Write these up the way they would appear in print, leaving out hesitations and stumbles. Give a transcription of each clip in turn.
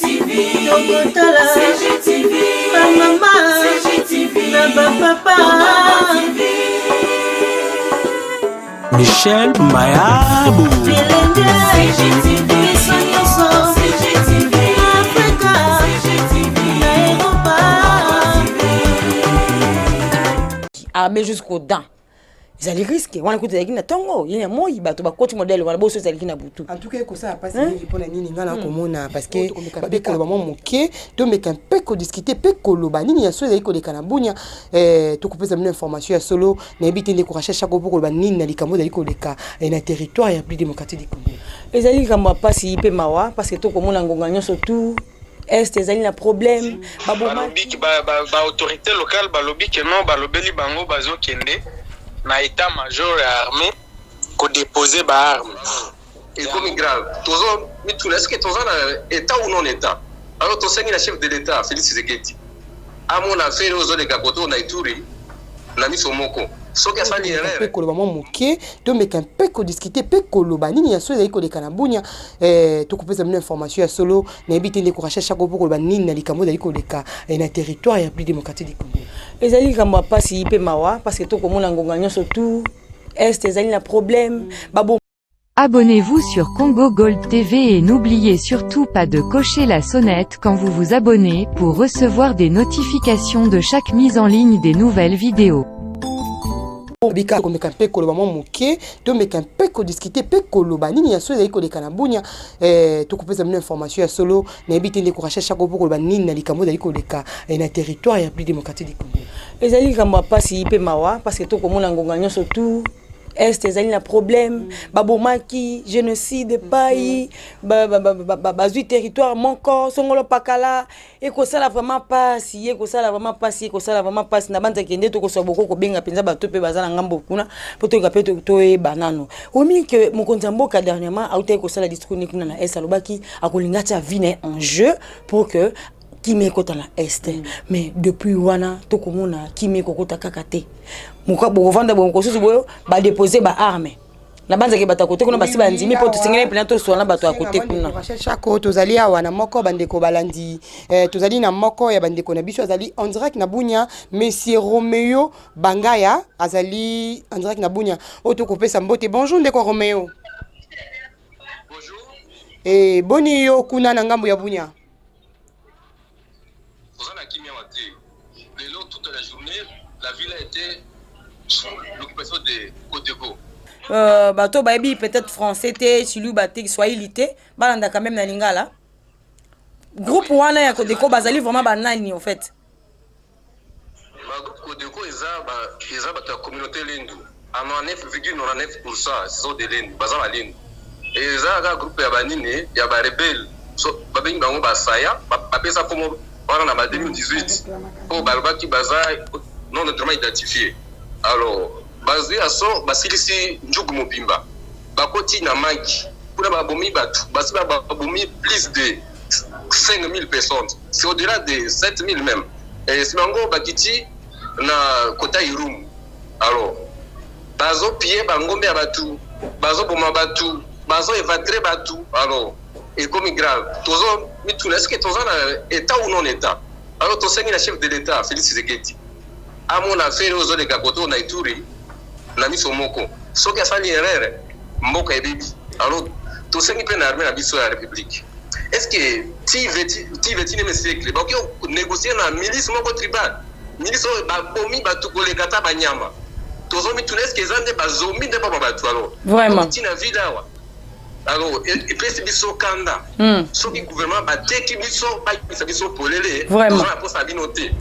CGTV, tokotala CGTV, bamama CGTV, na bapapa TV. Michel Mayabu. Bilenge CGTV, biso nyonso CGTV, Afrika CGTV, na Europa. Armé jusqu'aux dents, ezali risque wana. Kutu ezalaki na ntongo ye na moi, bato bakoti modèle wana boso ezalaki na butu. En tout cas, ekosala mpasi mingi. Mpona nini? Ngai na komona, parce que babi koloba mwa moke, tomeka mpe kodiscuter mpe koloba nini ya solo ezali koleka na Bunia. Tokopesa bino information ya solo. Nayebi te, ndeko Rachel Chako, mpo koloba nini na likambo ezali koleka na territoire ya République démocratique du Congo? Ezali likambo ya mpasi mpe mawa, parce que tokomona ngonga nyonso tout est ezali na problème. Balobi baautorité locale, balobi ke non, balobeli bango bazokende na état major ya armée kodépose baarme. Ekomi grave. Tozo mituna: est ce que toza na état ou non état? Alors tosengi na chef de l'État Félix Tshisekedi amona affaire oyo ozoleka kote na Ituri na miso moko. Soki asali mpe erreur koloba mwa moke, tomeka mpe kodiscuter mpe koloba nini ya solo ezali koleka na Bunia. Tokopesa bino information ya solo. Nayebi te, ndeko Rachel Chako, mpo koloba nini na likambo ezali koleka na territoire ya République démocratique du Congo? Ezali likambo ya mpasi mpe mawa, parce que tokomona ngonga nyonso tout est ezali na problème babo. Abonnez-vous sur Congo Gold TV et n'oubliez surtout pas de cocher la sonnette quand vous vous abonnez pour recevoir des notifications de chaque mise en ligne des nouvelles vidéos. Bika komeka mpe koloba mwa moke, tomeka mpe kodiscuter mpe koloba nini ya solo ezali koleka na Bunia. Tokopesa bino information ya solo. Nayebi te, ndeko Rachel Chako, mpo koloba nini na likambo ezali koleka na territoire ya République démocratique du Congo? Ezali likambo ya mpasi mpe mawa, parce que tokomona ngonga nyonso tout est ezali na problème. Babomaki génocide epai bazwi territoire moko songolo pakala. Ekosala vraiment mpasi, ekosala vraiment mpasi, ekosala vraiment mpasi. Na banzaki nde tokoswa boko kobenga mpenza bato mpe baza na ngambo kuna mpo toyoka mpe toyeba nano. Omi ke mokonzi ya mboka dernièrement autaki kosala discours ni kuna na est, alobaki akolinga atia vie na ye en jeu pour que kimia ekota na est. Mais depuis wana tokomona kimia ekokota kaka te. Bokovanda boye, mokosusu boyo badépose baarme. Na banzaki bato ya kote kuna basi bandimi, mpo tosengeli mpena toswana na bato ya kote kuna. Rachel Chako, tozali awa na moko bandeko balandi, tozali na moko ya bandeko na biso azali en direct na Bunia, monsieur Romeo Bangaya, azali en direct na Bunia, oyo tokopesa mbote. Bonjour, ndeko Romeo. Bonjour. Boni yo kuna na ngambo ya Bunia? Toza na kimia wa te. Lelo, toute la journée, la ville a été sous l'occupation de Codeco. Bato bayebi peut-être français te, chiluba te, swahili te, balanda quand même na lingala. Groupe wana ya Codeco bazali vraiment banani en fait? Bagroupe Codeco eza bato ya communauté Lendu à 99,99 %. Ce sont des Lendu, baza balendu. Eza kaka groupe ya banini, ya barebele. So babengi bango basaya, bapesa kombo wana na ba 2018 mpo balobaki baza non autrement identifié. Alors bazwi aso, basilisi Djugu mobimba, bakoti na Maki kuna, babomi bato, basi babomi plus de 5000 personnes, c'est au-delà de 7000 même. Et nsima yango bakiti na kota Irumu. Alors bazopiller bangombe ya bato, bazoboma bato, bazoéventrer bato. Alors ekomi grave. Tozo mituna: est ce que toza na état ou non état? Alors tosengi na chef de l'État Félix Tshisekedi amona affaire oyo ozoleka kote na Ituri na miso moko. Soki asali erreur, mboka ebebi. Alors tosengi mpe na armée na biso ya République: est ce que ti 21e siècle bakoki négocier na milice moko tribal, milice oyo babomi bato koleka ata banyama? Tozomituna: est ce que eza nde bazombi nde baba bato? Alors Vraiment. Ntina ville awa, alors epesi biso kanda. Soki gouvernement bateki biso, bayebisa biso polele. Vraiment. Toza na posa bino te.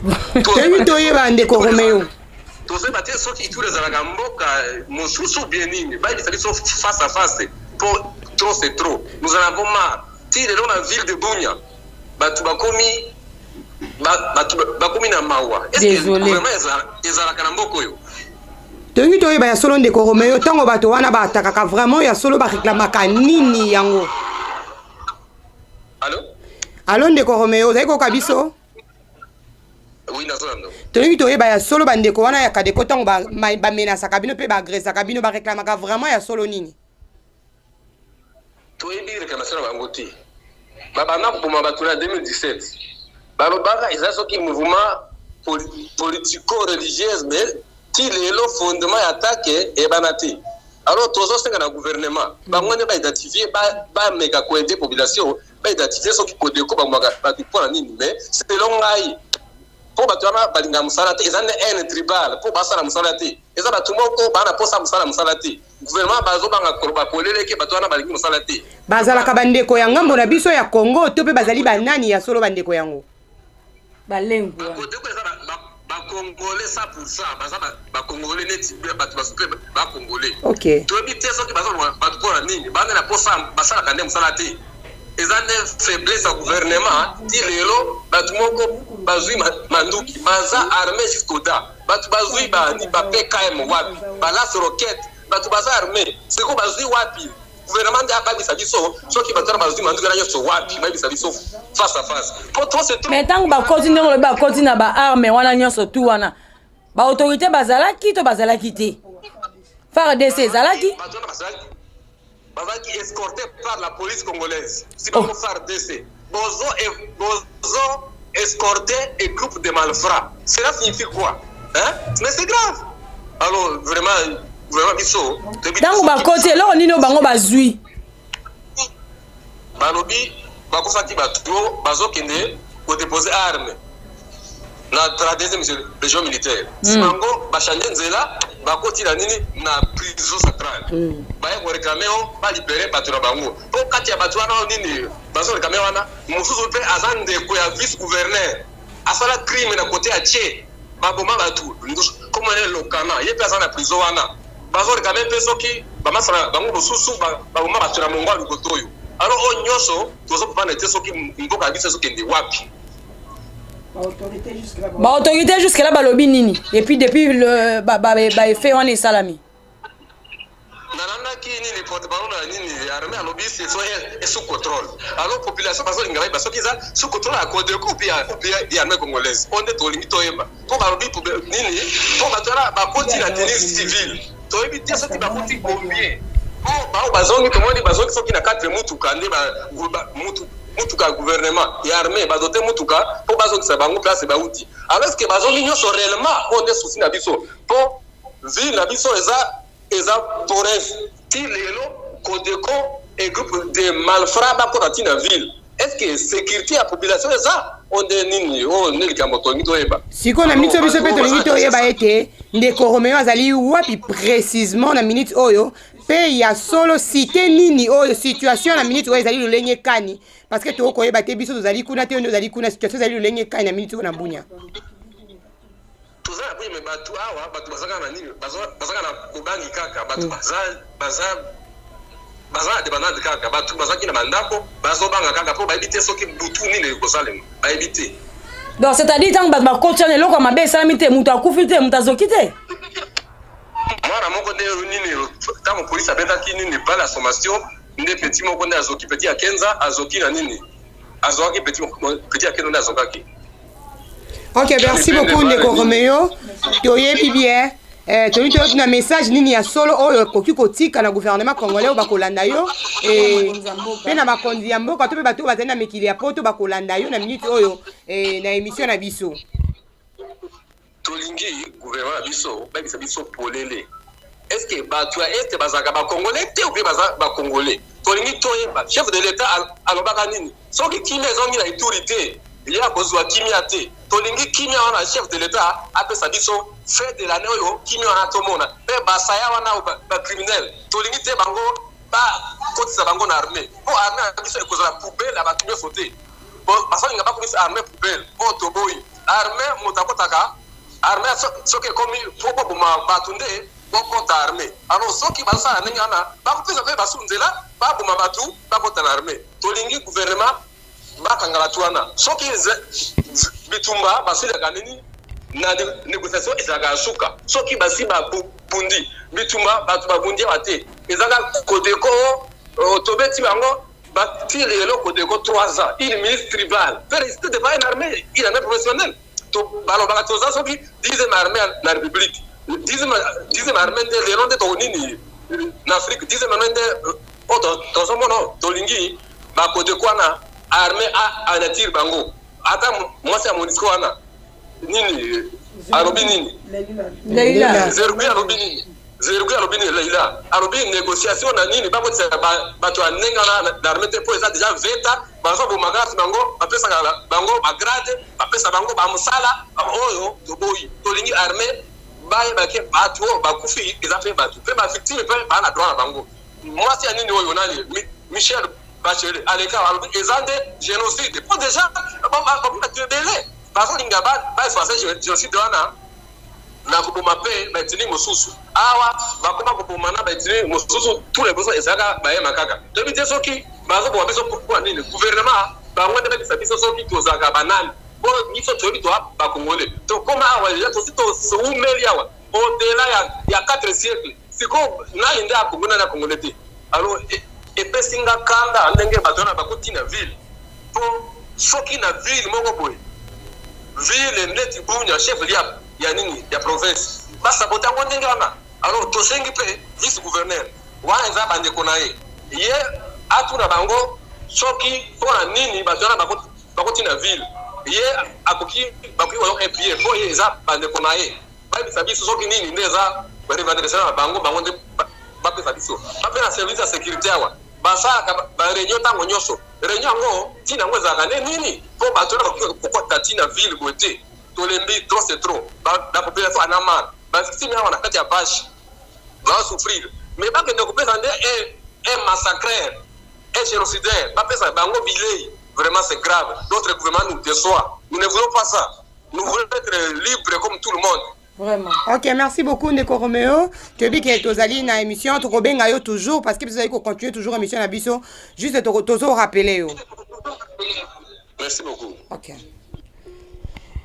Toyebi, toyeba, ndeko Romeo. Tozoyeba te soki Ituri ezalaka mboka mosusu bien nini. Bayebisa biso face à face, po trop c'est trop, nous en avons marre. Ti lelo na ville de Bunia, bato bakomi bato bakomi na mawa. Est-ce que Désolé. gouvernement ezalaka na mboka oyo? Tolingi toyeba ya solo, ndeko Romeo, ntango bato wana baatakaka vraiment, ya solo bareklamaka nini yango? Allo? Alo, ndeko Romeo, ozali koyoka biso? Oui, nazolanda. Tolingi toyeba ya solo, bandeko wana ya Codeco, ntango bamenasaka bino mpe baagresaka bino, bareklamaka vraiment ya solo nini? Toyebi réclamation na bango te. Babanda koboma bato na 2017. Balobaka eza soki mouvement politico religieuse, mais ti lelo fondement ya attaque eyebana te. Alors tozosenga na gouvernement, bango nde baidentifie, bameka koaider population, baidentifie soki Codeco bamwaka bato mpo na nini. Mais selon ngai, mpo bato wana balingaka mosala te, eza nde haine tribale mpo basala mosala te. Eza bato moko baa na mposa mosala mosala te. Gouvernement bazobanga koloba poleleke bato wana balingi mosala te. Bazalaka bandeko ya ngambo na biso ya Congo to mpe bazali banani ya solo, bandeko yango? Balengu. Codeco eza bacongolais 100%. Baza bacongolais neti bato basu mpe bacongolais. Toyebi te soki baza bato mpo na nini bande na mposa basalaka nde mosala te. Eza nde faiblesse ya gouvernement. Ti lelo bato moko bazwi manduki, baza armé jusqu'au dents. Bato bazwi bani ba PKM wapi, balance-roquettes, bato baza armé, sikoyo bazwi wapi? Gouvernement nde ababisa biso soki bato wana bazwi manduki wana nyonso wapi, bayebisa biso face à face, po trop c'est trop. Mais ntango bakoti, ndenge olobi, bakoti na baarme wana nyonso tu wana, baautorité bazalaki to bazalaki te? FARDC ezalaki? Bato wana bazalaki escorté par la police congolaise. Si bango FARDC bozo escorté un groupe de malfrats, cela signifie quoi, hein? Mais c'est grave. Alors vraiment, vraiment, biso Ntango bakoti, eloko nini oyo bango bazwi? Balobi bakufaki bato, bazokende kodépose arme na 32e région militaire. Bango bachange nzela, bakoti na nini, na prison centrale. Baye koréclamer o balibérer bato na bango, mpo kati ya bato wana oyo nini bazoréclamer wana, mosusu mpe aza ndeko ya vice gouverneur, asala crime na kote ya tie, baboma bato komone lokana, ye mpe aza na prison wana. Bazoréclamer mpe soki bamasala bango mosusu baboma bato na mongo ya likoto oyo. Alors oyo nyonso tozokopana te soki mboka ya biso ezokende wapi. Baautorité jusque là balobi nini? Et puis depuis le baeffet wana esalami? Nalandaki nini, porte parole ya nini, armée, alobi c'est sous contrôle. Alors population bazolinga bayeba soki eza sous contrôle ya Codeco ou ya armée congolaise. Oyo nde tolingi toyeba, mpo balobi nini, mpo bato wana bakoti na tenue civile, toyebi te soki bakoti combien, mpo bao bazongi, tomoni bazongi soki na 4 mutuka nde mutuka ya gouvernement, ya armée, bazote mutuka mpo bazongisa bango place bauti. Alors est ce que bazongi nyonso réellement? Oyo nde souci na biso, mpo ville na biso eza poreuse. Ti lelo Codeco et groupe de malfrats bakota ti na ville, est ce que sécurité ya population eza? Oyo nde nini, oyo nde likambo tolingi toyeba. Sikoyo na minute oyo, biso mpe tolingi toyeba ete ndeko Romeo azali wapi précisement na minute oyo, mpe ya solo cité nini oyo, situation na minute oyo ezali lolenge kani? Parce que tokoyeba te, biso tozali kuna te, oyo nde ozali kuna. Situation ezali lolenge kani na minute oyo na Bunia? Toza na Bunia, mais bato awa, bato bazaka na nini, bazaka na kobangi kaka. Bato baza na débandade kaka. Bato bazalaki na bandako, bazobanga kaka mpo bayebi te soki butu nini ekosalema, bayebi te. Donc c'est à dire ntango bato bakoti wana, eloko ya mabe esalami te, moto akufi te, moto azoki te? Mwana moko nde nini, ntango polisi abetaki nini, balle ya sommation, nde petit moko nde azoki, petit ya Kenza azoki na nini, azwaki petit ya Kenza nde azokaki. Ok, merci beaucoup ndeko Romeo. Toyebi bien. Tolingi toyoki na message nini ya solo oyo ekoki kotika na gouvernement congolais oyo bakolanda yo, mpe na bakonzi ya mboka to mpe bato oyo bazali na mikili ya poto bakolanda yo na minute oyo na émission na biso. Tolingi gouvernement na biso bayebisa biso polele: est ce que bato ya Est bazalaka bacongolais te ou bien baza bacongolais? Tolingi toyeba chef de l'État alobaka nini. Soki kimia ezongi na Ituri te, ye akozwa kimia te. Tolingi kimia wana, chef de l'État apesa biso fin de l'année oyo kimia wana tomona. Mpe basaya wana bacriminel, tolingi te bango bakotisa bango na armée, mpo armée na biso ekozala poubelle ya bato nyonso te. Bazolinga bakomisa armée poubelle oyo, toboyi. Armée, moto akotaka armée soki ekomi po boboma bato nde bokota armée. Alors soki bazosala ndenge wana, bakopesa mpe basu nzela baboma bato, bakota na armée. Tolingi gouvernement bakanga bato wana. Soki bitumba basilaka nini na négociation, ezalaka ya suka. Soki basi babundi bitumba, bato babundi awa te, ezalaka Codeco tobeti bango bati. Lelo Codeco 3 ans, une milice tribale peut résister devant une armée, une armée professionnelle? Balobaka toza soki 10e armée na république, 10e armée nde lelo nde tonini na Afrique, 10e armée nde oyo tozomona. Tolingi baCodeco wana. Armée anéantir bango. Ata mwasi ya MONUSCO wana nini alobi nini? Leila. Zergui alobi nini? Zergui alobi nini? Leila alobi négociation na nini? Bakotisa bato ya ndenge wana na armée te, mpo eza déjà veta. Bazoboma kaka bango, bapesaka bango bagrade, bapesa bango bamosala oyo toboyi. Tolingi armée bayebake bato oyo bakufi eza mpe bato, mpe bavictime mpe baa na droit na bango. Mwasi ya nini oyo nani, Michel Bachelet, aleka alobi eza nde génocide, mpo déjà bato ebele bazolinga baeffacer génocide wana na koboma mpe baetini mosusu. Awa bakoma koboma na baetini mosusu, tous les besoins ezalaka bayema kaka. Toyebi te soki bazoboma biso mpona nini. Gouvernement bango nde bayebisa biso soki tozalaka banani, po biso toyebi toa Bakongole. Tokóma awa déjà, tosi toumeli awa au-delà ya 4 siècle. Sikoyo nani nde akongo, nani akongole te? Alors epesi nga kanda ndenge bato wana bakoti na ville, po soki na ville moko boye, ville neti Bunia, chef lieu ya nini, ya province, basaboter yango ndenge wana. Alors tosengi mpe vice gouverneur wana, eza bandeko na ye, ye atuna bango soki mpona nini bato wana bakoti na ville. Ye akoki, bakoki koyoka epie, mpo ye eza bandeko na ye. Bayebisa biso soki nini nde eza revendication na bango. Bango nde bapesa biso bape na service ya sécurité awa basalaka baréunion ntango nyonso. Réunion yango, ntina yango ezalaka nde nini? Mpo bato wana bakoki kokota ntina ville boye te. Tolembi, trop c'est trop. La population en a marre. Bavictime awa na kati ya bâche bazosouffrir, mais bakende kopesa nde un massacreur, un génocidaire, bapesa bango bilei. Vraiment, c'est grave. Notre gouvernement nous déçoit. Nous ne voulons pas ça. Nous voulons être libres comme tout le monde. Vraiment. Ok, merci beaucoup, ndeko Romeo. Toyebi ke tozali na émission, tokobenga yo toujours parce que biso tozali kocontinue toujours émission na biso. Juste tozorappeler yo. Merci beaucoup. Ok.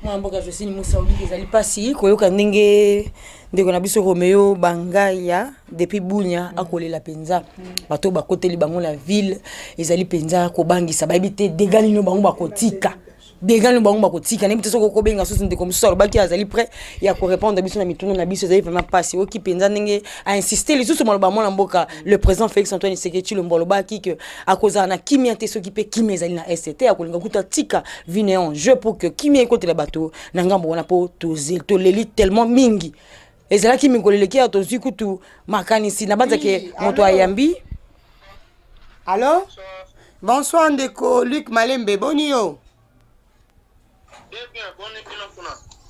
Mwana mboka Josine Musa, obiki ezali mpasi koyoka ndenge ndeko na biso Romeo Bangaya depuis Bunia akolela mpenza. Bato bakoteli bango na ville ezali mpenza kobangisa. Bayebi te dégâts nini bango bakotika, dégâts nini bango bakotika. Nayebi te soki okobenga susu ndeko mosusu alobaki azali prêt ya korépondre biso na mituna na biso. Ezali vraiment mpasi. Oki mpenza ndenge ainsiste lisusu maloba mwana mboka le président Félix Antoine Tshisekedi Tshilombo alobaki ke akozala na kimia te soki mpe kimia ezali na est te. Akolinga kuta tika vie na ye en jeu pour que kimia ekotela bato na ngambo wana, mpo toleli tellement mingi. Ezalaki mikolo eleki ya tozwi kutu makanisi na banzake moto ayambi. Allo, bonsoir ndeko Luc Malembe, boni yo?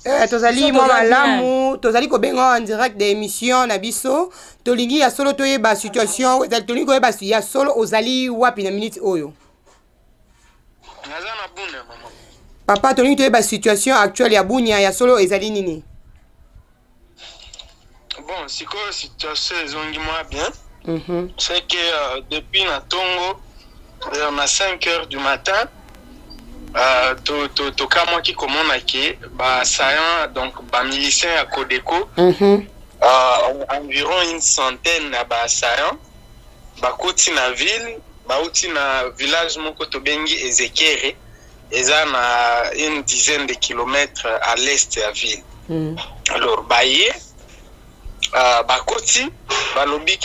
Eh, tozali mwa malamu. Tozali kobenga en direct de émission na biso. Tolingi ya solo toyeba situation, tolingi koyeba ya solo ozali wapi na minute oyo. Naza na Bunia, mama. Papa, tolingi toyeba situation actuelle ya Bunia, ya solo ezali nini? Bon, sikoyo situation ezongi mwa bien. C'est que depuis na ntongo, na 5 heures du matin, tokamwaki komona ke baassaillant, donc bamilicien ya Codeco, environ une centaine ya baassaillant, bakoti na ville, bauti na village moko tobengi Ezekere, eza na une dizaine de kilomètres à l'est ya ville. Alors baye, bakoti, balobi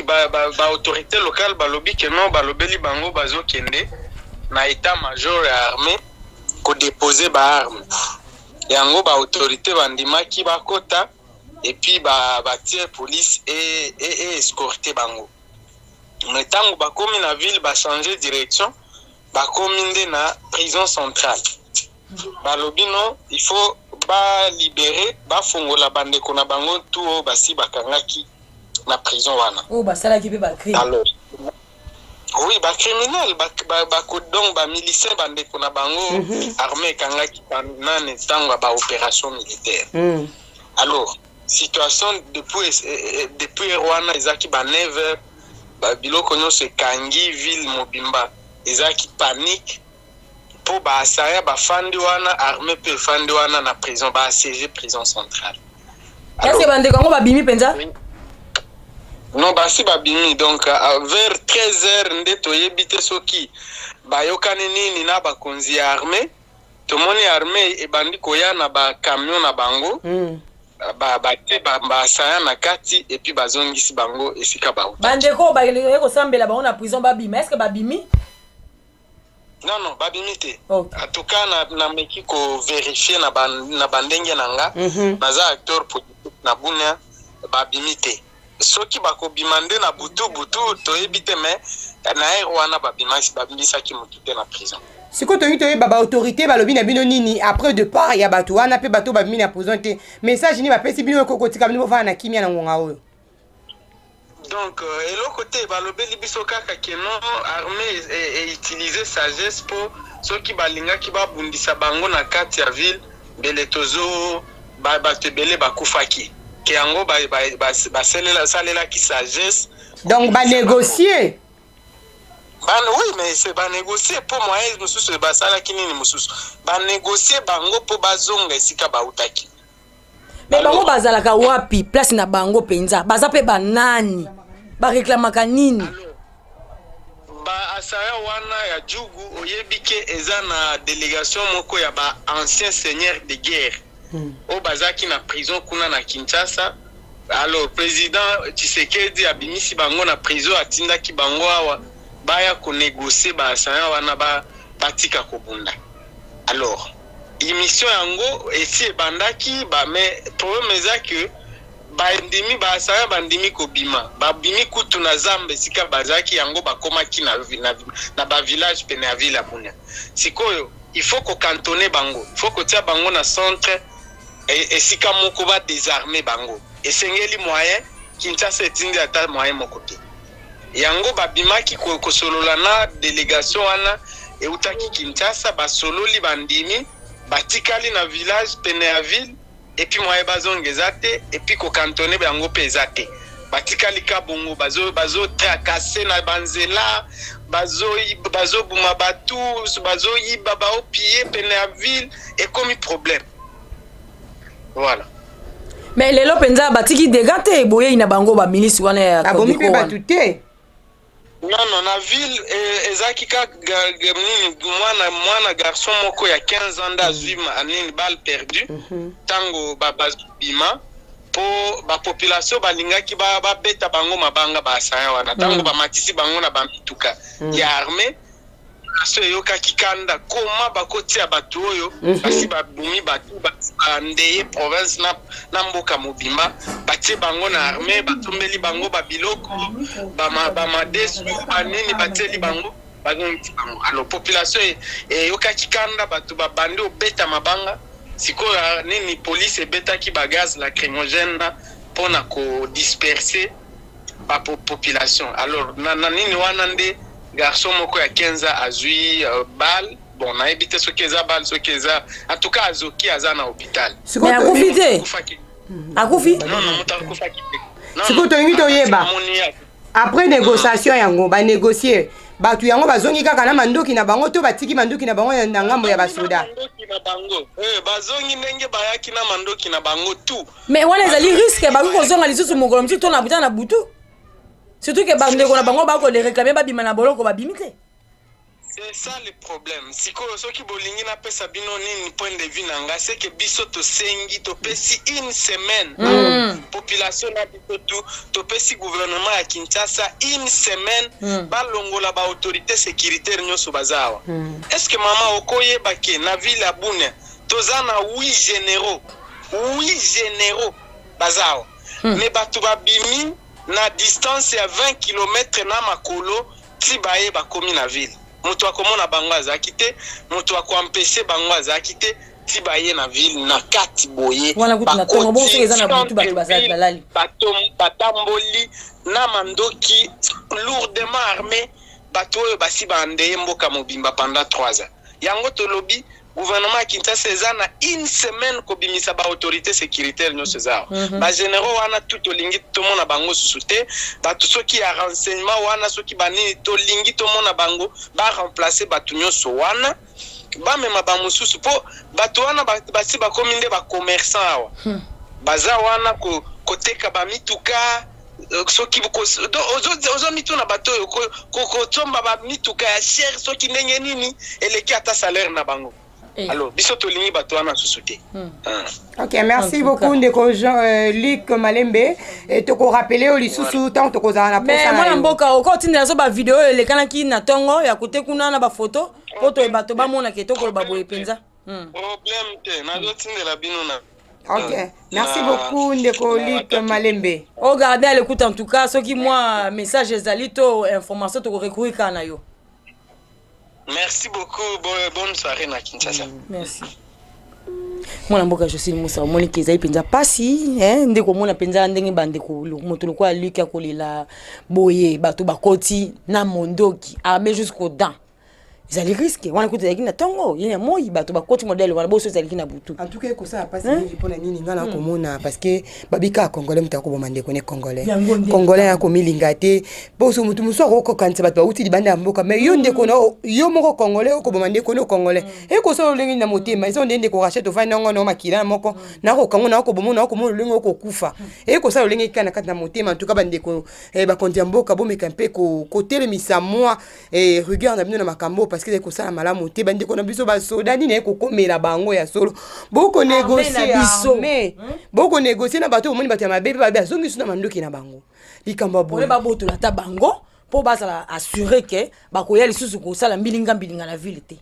baautorité ba locale balobi ke non, balobeli bango bazokende na état major ya armée kodépose baarme. Yango baautorité bandimaki bakota, et puis batie ba police e escorte bango. Mais ntango bakomi na ville, bachange direction, bakomi nde na prison centrale. Balobi non, il faut balibérer, bafongola bandeko na bango tu oyo basi bakangaki na prison wana. Oyo basalaki mpe bacrime. Alors oui, bacriminel ba, ba, ba, donc bamilicien, bandeko na bango armée ekangaki nani ntango ya baopération militaire. Alors situation depuis wana ezalaki ba 9 heures, biloko nyonso ekangi ville mobimba, ezalaki panique, mpo baasaya bafandi wana, armée mpe efandi wana na prison, baassiégé prison centrale. Est-ce bandeko yango babimi mpenza? Non, basi babimi. Donc vers 13 heures nde toyebi te soki bayokani nini na bakonzi ya armée. Tomoni armée ebandi koya na bacamion na bango, batie basaya na kati, et puis bazongisi bango esika bauta. Bandeko baye kosambela bango na prison babima, est ce que babimi? Non, babimi te. Ok. En tout cas, nameki kovérifier na bandenge na nga. Naza acteur politique na Bunia. Babimi te. Soki bakobima nde na butu butu, toyebi te, mais na heure wana babimisaki motu te na prison. Sikoyo tolingi toyeba, baautorité balobi na bino nini après départ ya bato wana mpe bato babimi na prison te? Message nini bapesi bino kotika bino bofanda na kimia na ngonga oyo? Donc eloko te balobeli biso, kaka ke non, armée eutiliser sagesse, mpo soki balingaki babundisa bango na kati ya ville, mbele tozo bato ebele bakufaki. Ke yango basalelaki sagesse. Donc banégocie? Oui, mais c'est banégocie mpo moyen mosusu basalaki nini mosusu, banégocie bango mpo bazonga esika bautaki. Mais bango bazalaka wapi? Place na bango mpenza, baza mpe banani? Bareklamaka nini? Baasaya wana ya Djugu, oyebi ke eza na délégation moko ya baancien seigneur de guerre oyo bazalaki na prison kuna na Kinshasa. Alors président Tshisekedi abimisi bango na prison, atindaki bango awa baya konégocie baasaya wana batika kobunda. Alors émission yango esi ebandaki ba, mais problème eza ke bandimi, baasaya bandimi kobima. Babimi kutu na zamba esika bazalaki yango, bakomaki na bavillage pene ya ville ya Bunia. Sikoyo il faut kocantonner bango, il faut kotia bango na centre esika moko, badésarmer bango. Esengeli moyen, Kinshasa etindi ata moyen moko te. Yango babimaki kosolola na délégation wana eutaki Kinshasa, basololi, bandimi, batikali na village pene ya ville. Et puis moyen bazonga eza te, et puis kocantonner yango mpe eza te. Batikali ka bongo, bazotracasser na banzela, bazobuma bato, bazoyiba, baopiller pene ya ville. Ekomi problème, voilà. Mais lelo mpenza batiki dégâts te? Boyei na bango, bamilisi wana ya Babomi mpe Codeco wana. bato te? Non, na ville ezalaki kaka nini, mwana garçon moko ya 15 ans nde azwi nini, balle perdue, ntango bazobima mpo bapopulation balingaki babeta bango mabanga. Baasaya wana, ntango bamatisi bango na bamituka ya armée, so eyokaki kanda koma bakotia bato oyo basi babumi bato, basi bandeye province na mboka mobimba, batie bango na armée, batombeli bango babiloko, bamadesu, banini, batieli bango, bazongisi bango. Alors population eyokaki kanda, bato babandi obeta mabanga. Sikoyo nini, police ebetaki bagaz lacrymogène na mpona kodisperser bapopulation. Alors na nini wana nde garçon moko ya 15 ans azwi balle. Bon, nayebi te soki eza balle, soki eza, en tout cas azoki, aza na hôpital. Mais akufi te? Akufaki. Akufi? Non, moto akufaki te. Non, Sikoyo non. tolingi toyeba. Amoni Après négociation yango, banégocie, bato yango bazongi kaka na mandoki na bango to batiki mandoki na bango na ngambo ya basoda? Mandoki na bango. Bazongi ndenge bayaki na mandoki na bango tout. Mais wana ezali risque, bakoki kozonga lisusu mokolo mosusu to na buta na butu, surtout ke bandeko na bango bakoréclamer babima na boloko, babimi te. C'est ça le problème. Sikoyo soki bolingi napesa bino nini, point de vue na nga, c'est que biso tosengi, topesi une semaine population na biso tu, topesi gouvernement ya Kinshasa une semaine balongola baautorité sécuritaire nyonso baza awa. Est ce que mama okoyeba ke na ville ya Bunia toza na 8 généraux, 8 généraux baza awa, mais bato babimi na distance ya 20 km na makolo ti baye bakomi na ville, moto akomona bango azalaki te, moto akoempêcher bango azalaki te, ti baye na ville na kati boye. Wana kutu na ntongo bongo, soki eza na butu, bato balali. Batamboli na mandoki, lourdement armé, bato oyo basi bandeye mboka mobimba pendant 3 ans. Yango tolobi gouvernement ya Kinshasa eza na une semaine kobimisa baautorité sécuritaire nyonso eza awa, bagénéraux wana tu, tolingi tomona bango susu te. Bato soki ya renseignement wana, soki banini, tolingi tomona bango, baremplacer bato nyonso wana, bamema bamosusu, mpo bato wana basi bakomi nde bacommerçant awa. Baza wana koteka bamituka, soki ozomituna bato oyo kotomba bamituka ya cher, soki ndenge nini eleki ata salaire na bango. Alors biso tolingi bato wana susu te. Ok, merci beaucoup ndeko Jean Luc Malembe. Tokorappeler oyo lisusu ntango tokozala na posa. Mwana mboka, oka otindela so bavideo oyo elekanaki na ntongo ya kote kuna na bafoto. Mpo toye bato bamona ke tokoloba boye mpenza. Problème te, nazotindela bino na Ok, merci beaucoup ndeko Luc Malembe. O garder à l'écoute en tout cas, soki mwa message ezali to information, tokorecourir kaka na yo. Merci beaucoup, bonne soirée na Kinshasa. Merci. Mwana mboka Josine Musa, omoni ke ezali mpenza mpasi nde komona mpenza ndenge bandeko, moto lokola Luc akolela boye, bato bakoti na mondoki, armé jusqu'aux dents. Ezali risque wana. Kutu ezalaki na ntongo ye ya moi, bato bakoti modèle wana, boso ezalaki na butu. En tout cas, ekosala mpasi mingi. Mpona nini? Ngai nakomona parce que babika ya Congolais, moto akoboma ndeko ne Congolais. Yango nde. Congolais akomilinga te. Poso motu mosusu akokokanisa bato bauti libanda ya mboka, mais yo ndeko na yo moko Congolais okoboma ndeko ne Congolais, ekosala lolenge nini na motema? Eza nde ndeko Rachet, ovandi nango na makila na moko, nakokango, nakomona, nakomona lolenge okokufa, ekosala lolenge kaka na kati na motema. En tout cas, bandeko, bakonzi ya mboka, bomeka mpe kotelemisa mwa rigueur na bino na makambo, parce que ezali kosala malamu te. Bandeko na biso basoda, nini ekokomela bango ya solo? Bokonégocie na biso. Armée, bokonégocie na bato, bomoni bato ya mabe mpe babe azongi su na mandoki na bango. Likambo ya boye. Pole babotola ata bango mpo bazala assuré ke bakoya lisusu kosala mbilinga mbilinga na ville te.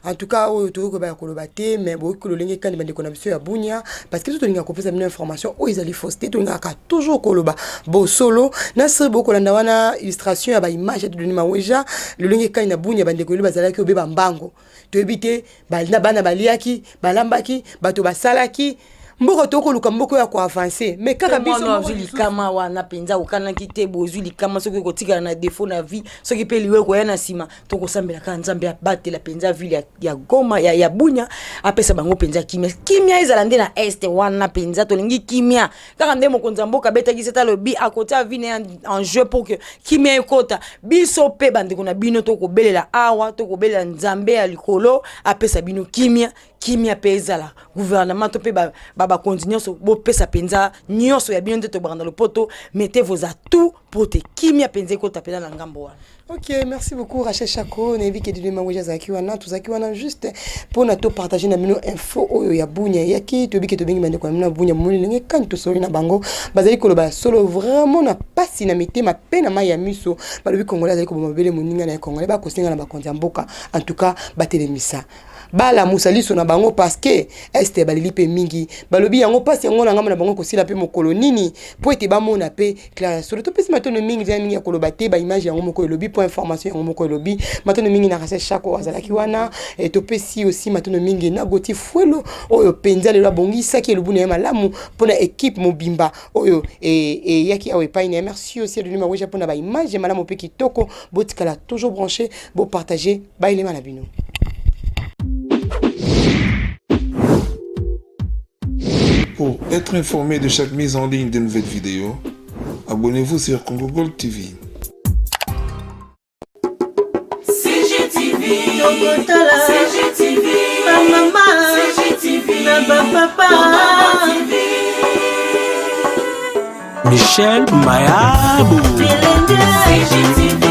En tout cas, oyo tokoki koyeba ya koloba te, mais boyoki lolenge kani bandeko na biso ya Bunia, parce que biso tolingaka kopesa bino information oyo ezali fausse te, tolingaka toujours koloba bosolo na sri. Bokolanda wana illustration ya baimage ya Dodoni Maweja, lolenge kani na Bunia bandeko lelo bazalaki obeba mbango. Toyebi te na bana baliaki, balambaki, bato basalaki mboka. Tokoluka mboka oyo ya koavance, mais kaka biso mwana moko azwi lisusu. Likama wana mpenza okanaki te, bozwi likama. Soki okotikala na défaut na vie, soki mpe liwa ekoya na nsima, tokosambela kaka Nzambe abatela mpenza ville ya Goma, ya Bunia, apesa bango mpenza kimia. Kimia ezala nde na Est wana mpenza, tolingi kimia. Kaka nde mokonzi ya mboka abetaki sete, alobi akotia vie na ye en jeu pour que kimia ekota. Biso mpe bandeko na bino tokobelela awa, tokobelela Nzambe ya likolo apesa bino kimia, kimia mpe ezala. Gouvernement to mpe bakonzi nyonso, bopesa mpenza nyonso ya bino nde tobaka na lopoto, mettez vos atouts po te kimia mpenza ekota mpenza na ngambo wana. Ok, merci beaucoup Rachel Chako. Nayebi ke Didine Mangoja azalaki wana, tozalaki wana juste mpona topartage na bino info oyo ya Bunia eyaki. Toyebi ke tobengi bandeko na bino ya Bunia, momoni ndenge kani tosoli na bango, bazali koloba solo vraiment na pasi na mitema mpe na mai ya miso. Balobi Congolais azali koboma mabele moninga na ye Congolais. Bakosenga na bakonzi ya mboka, en tout cas batelemisa, balamusa liso na bango, parce que Est baleli mpe mingi. Balobi yango mpasi yango na ngambo na bango kosila mpe mokolo nini, mpo ete bamona mpe clair ya solo. Topesi matono mingi, eza mingi ya koloba te, baimage yango moko elobi, po information yango moko elobi. Matono mingi na Rachel Chako azalaki wana. Topesi aussi matono mingi na Goti Fuelo oyo mpenza lelo abongisaki elubu na ye malamu mpona équipe mobimba oyo eyaki awa epai na ye. Merci aussi Adoni Maweja mpona baimage malamu mpe kitoko. Botikala toujours branché, bopartage baelema na bino. Pour être informé de chaque mise en ligne de nouvelles vidéos, abonnez-vous sur Congo Gold TV. CGTV, tokotala CGTV, bamama CGTV, na bapapa Michel Mayabo. Bilenge CGTV.